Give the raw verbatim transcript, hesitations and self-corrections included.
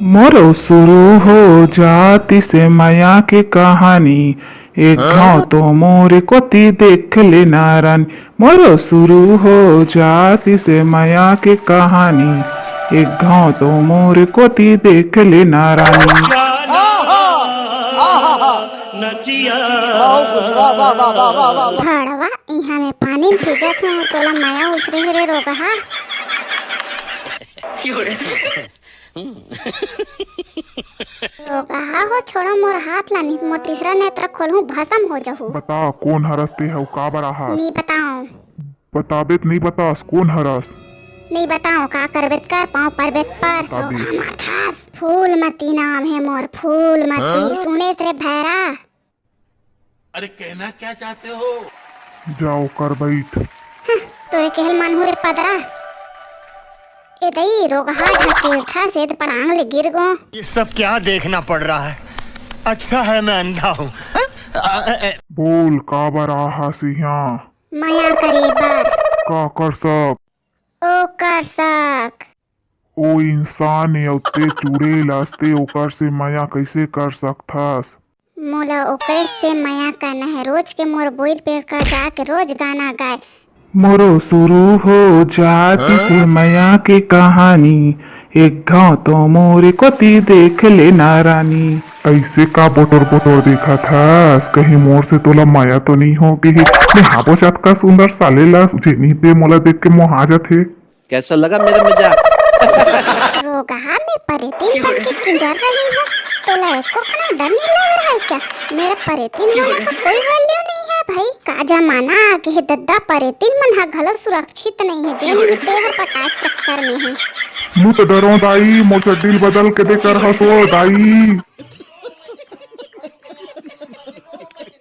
मोरो शुरू हो जातिस मया के कहानी, एक घांव तो मोर कोती देख ले नारानी। मोरो शुरू हो जातिस मया के कहानी, एक घांव तो मोर कोती देख ले नारानी। भड़वा, इहाँ में पानी में भीगत हूँ, तोला मया उसरे हे रे रोगहा। रोगहा हो, छोड़ो मोर हाथ ला, नहीं मोर तीसरा नेत्र खोलहूँ, भसम हो जहू। बता, कोन हरस ते हव, काबर आहस? नी बताओ। बताबे त नी बतास, कोन हरस? नी बताओ, का करबे त कर, पाँव परबे त पर। बताबे। रोगहा मारथस, फूलमती नाम हे मोर, फूलमती। हाँ? सुनेस रे भैरा? अरे, कहना क्या चाहते हो? जाओ कर बैठ। हं, तोरे केहल मानहूँ रे पदरा। ए दई, रोगहा ढकेलथस, एदे पड़ांग ले गिर गो। ये सब क्या देखना पड़ रहा है? अच्छा है मैं अंधा हूँ। बोल, काबर आहस इहाँ? मया करे बर। का कर सक? ओ कर सक। ओ इंसान ए, अउ ते चुड़ैल अस, ते ओकर से मया कइसे कर सकथस? मोला ओकरे से मया करना हे, रोज के मोर बोइर पेड़ कर जाके रोज गाना गाए। मोरो शुरू हो जातिस मया के कहानी, एक घांव तो मोर कोती देख ले नारानी। अइसे का बोटोर बोटोर देखत हस? कहीं मोर से तोला मया तो नइ हो गे हे? मैं हाबो जात का सुंदर साले ला, जेनी ते मोला देख के मोहा जाथे। कैसा लगा मेरा मजाक? रोगहा, मैं परेतिन बन के किंजर रही हूँ, तोला एको कना डर नहीं लग रहा है क्या? मेरा परेतिन होना का कोई value नहीं है भाई। का जमाना आ गे हे दद्दा, परेतिन मन हा घलो सुरक्षित नहीं है, जेन भी तेहर पटाए चक्कर में है। मुँह तो डरो दाई, मोर चड्डी ल बदल के दे कर हसो दाई।